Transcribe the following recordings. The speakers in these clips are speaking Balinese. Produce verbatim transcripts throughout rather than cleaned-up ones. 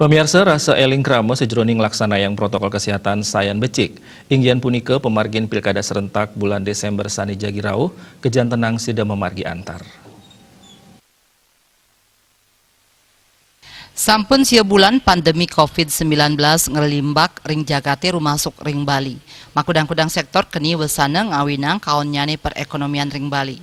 Pamiarsa, rasa eling krama sajroning nglaksanayang protokol kesehatan sayan becik. Inggihan punika pamargin pilkada serentak bulan Desember sane jagi rauh, kejantenang sida mamargi antar. Sampun sia bulan pandemi covid sembilan belas ngrelimbak ring jagate rumasuk ring Bali. Makudang-kudang sektor keni wesana ngawinang kaonnyane perekonomian ring Bali.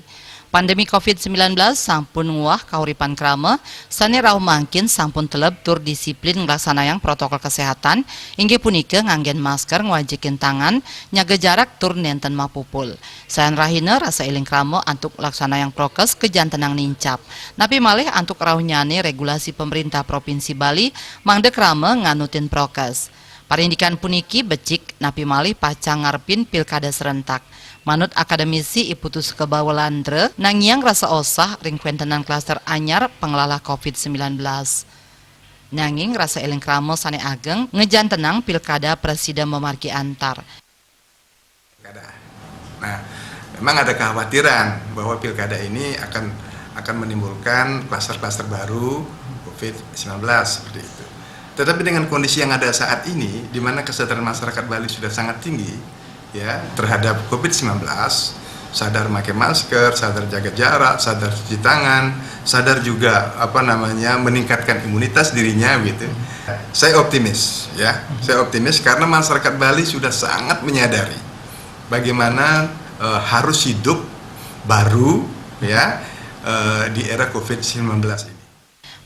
Pandemi covid sembilan belas sampun nguah kauripan krama, sane rauh mangkin sampun teleb tur disiplin nglaksanayang protokol kesehatan, inggih punika nganggen masker, ngwajikin tangan, nyaga jarak tur nenten mapupul. Sayan rahina rasa eling krama antuk nglaksanayang prokes kejantenang nincap. Napi malih antuk rauhnyane regulasi pemerintah Provinsi Bali mangda krama nganutin prokes. Parindikan puniki becik napi malih pacang ngarepin pilkada serentak. Manut akademisi I Putu Sukebawa Landra, nangiang rasa osah ring kwentenan klaster anyar panglalah covid sembilan belas. Nanging rasa eling krama sane ageng ngejantenang pilkada prasida mamargi antar. Pilkada. Nah, memang ada kekhawatiran bahwa pilkada ini akan akan menimbulkan klaster-klaster baru covid sembilan belas seperti itu. Tetapi dengan kondisi yang ada saat ini, di mana kesadaran masyarakat Bali sudah sangat tinggi, ya, terhadap covid sembilan belas, sadar pakai masker, sadar jaga jarak, sadar cuci tangan, sadar juga apa namanya meningkatkan imunitas dirinya gitu. Saya optimis, ya, saya optimis karena masyarakat Bali sudah sangat menyadari bagaimana eh, harus hidup baru, ya, eh, di era covid sembilan belas ini.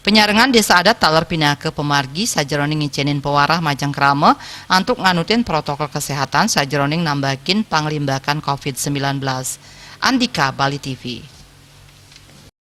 Penyarengan desa adat taler pinaka pamargi sajeroning ngicenin pewarah majeng krama antuk nganutin protokol kesehatan sajeroning nambakin panglimbakan covid sembilan belas. Andika, Bali T V.